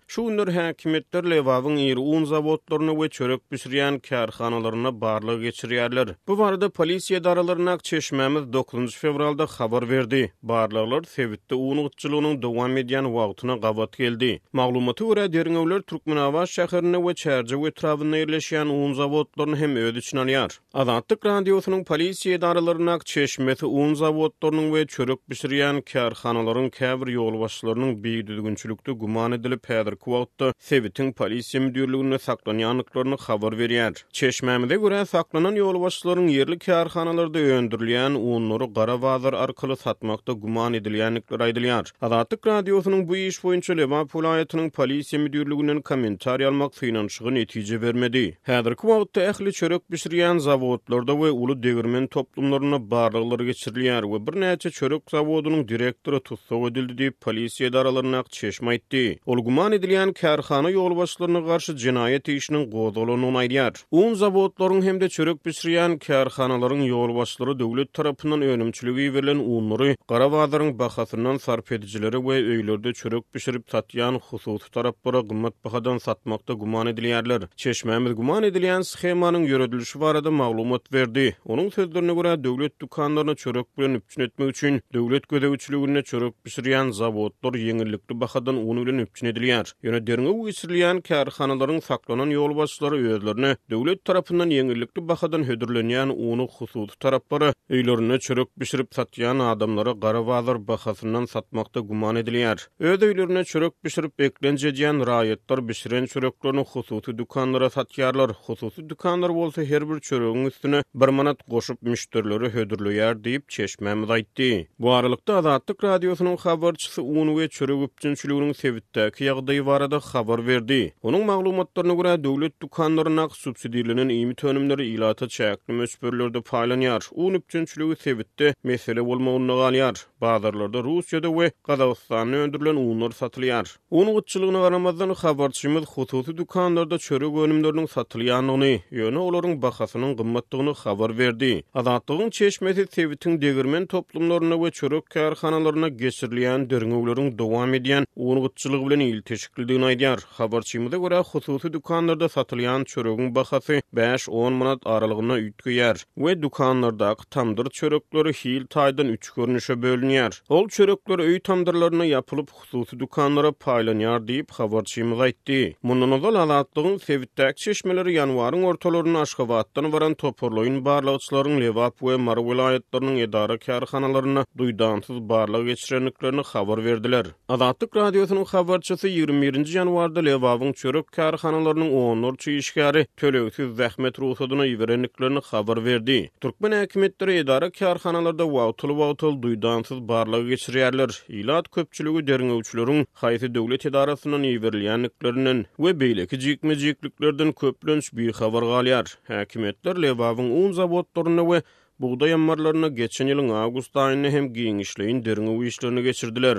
Şu günler häkimiýetler Lebabyň iri un zawodlarynda we çörek bişirýän kärhanalarynda barlag geçirýärler. Bu barada polisiýa edaralaryndaky çeşmämiz dokuzynjy fewralda habar berdi. Barlaglar sebitde un gytçylygynyň dowam edýän wagtyna gabat geldi. Maglumata görä, derňewler Türkmenabat şäherinde we Çärjew etrabynda ýerleşýän un zawodlaryny hem öz içine alýar. Azatlyk Radiosynyň polisiýa edaralaryndaky çeşmesi un zawodlarynyň we çörek bişirýän kärhanalaryň käbir ýolbaşçylarynyň bidüzgünçilikde güman edilip, häzirki wagtda sebitiň polisiýa müdirliginde saklanýandyklaryny habar berýär. Çeşmämize görä, saklanan ýolbaşçylaryň ýerli kärhanalarda öndürilýän unlary gara bazar arkaly satmakda güman edilýändikleri aýdylýar. Azatlyk Radiosynyň bu iş boýunça Lebap welaýatynyň polisiýa müdirliginden kommentariý almak synanyşygy netije bermedi. Häzirki wagtda ähli çörek bişirýän zawodlarda we uly degirmen toplumlarynda barlaglar geçirilýär we birnäçe çörek zawodynyň direktory tussag edildi diýip, polisiýa edaralaryndaky çeşme aýtdy. Ol güman edilýän kärhana ýolbaşçylaryna garşy jenaýat işiniň gozgalandygyny aýdýar. Un zawodlaryň hem-de çörek bişirýän kärhanalaryň ýolbaşçylary döwlet tarapyndan önümçilige iberilen unlary gara bazaryň bahasyndan sarp edijilere we öýlerde çörek bişirip satýan hususy taraplara gymmat bahadan satmakda güman edilýärler. Çeşmämiz güman edilýän shemanyň ýöredilişi barada maglumat berdi. Onuň sözlerine görä, döwlet dükanlaryny çörek bilen üpjün etmek üçin döwlet gözegçiliginde çörek bişirýän zawodlar ýeňillikli bahadan un bilen üpjün edilýär. Ýöne derňew geçirilýän kärhanalaryň saklanan ýolbaşçylary özlerine döwlet tarapyndan ýeňillikli bahadan hödürlenýän uny hususy taraplara, öýlerinde çörek bişirip satýan adamlara gara bazar bahasyndan satmakda güman edilýär. Öz öýlerinde çörek bişirip eklenç edýän raýatlar bişiren çöreklerini hususy dükanlara satýarlar, hususy dükanlar bolsa her bir çöregiň üstüne bir manat goşup müşderilere hödürleýär diýip, çeşmämiz aýtdy. Bu aralykda, Azatlyk Radiosynyň habarçysy un we çörek üpjünçiliginiň sebitdäki ýagdaýy barada habar berdi. Onuň maglumatlaryna görä, döwlet dükanlaryndaky subsidirlenen iýmit önümleri ilata çäkli möçberlerde paýlanýar, un üpjünçiligi sebitde mesele bolmagynda galýar. Bazarlarda Russiýada we Gazagystanda öndürilen unlar satylýar. Un gytçylygyna garamazdan, habarçymyz hususy dükanlarda çörek önümleriniň satylýandygyny, ýöne olaryň bahasynyň gymmatdygyny habar berdi. Azatlygyň çeşmesi sebitiň degirmen toplumlarynda we çörek kärhanalarynda geçirilýän derňewleriň dowam edýän un gytçylygy bilen ilteşiklidigini aýdýar. Habarçymyza görä, hususy dükanlarda satylýan çöregiň bahasy bäş-on manat aralygynda üýtgeýär we dükanlardaky tamdyr çörekleri hil taýdan üç görnüşe bölünýär. Ol çörekler öý tamdyrlarynda ýapylyp, hususy dükanlara paýlanýar diýip, habarçymyz aýtdy. Mundan ozal, Azatlygyň sebitdäki çeşmeleri ýanwaryň ortalarynda Aşgabatdan baran toparlaýyn barlagçylaryň Lebap we Mary welaýatlarynyň edara-kärhanalarynda duýdansyz barlag geçirendiklerini habar berdiler. Azatlyk Radiosynyň habarçysy 21 nji ýanwarda Lebabyň çörek kärhanalarynyň onlarça işgäri tölegsiz zähmet rugsadyna iberendiklerini habar berdi. Türkmen häkimiýetleri edara-kärhanalarda wagtal-wagtal duýdansyz barlag geçirýärler. Ilat köpçüligi derňewçileriň haýsy döwlet edarasyndan iberilýändiklerinden we beýleki jikme-jikliklerden köplenç bihabar galýar. Häkimiýetler Lebabyň un zawodlarynda we Bugdaý ammarlarynda geçen ýylyň awgust aýynda hem giňişleýin derňew işlerini geçirdiler.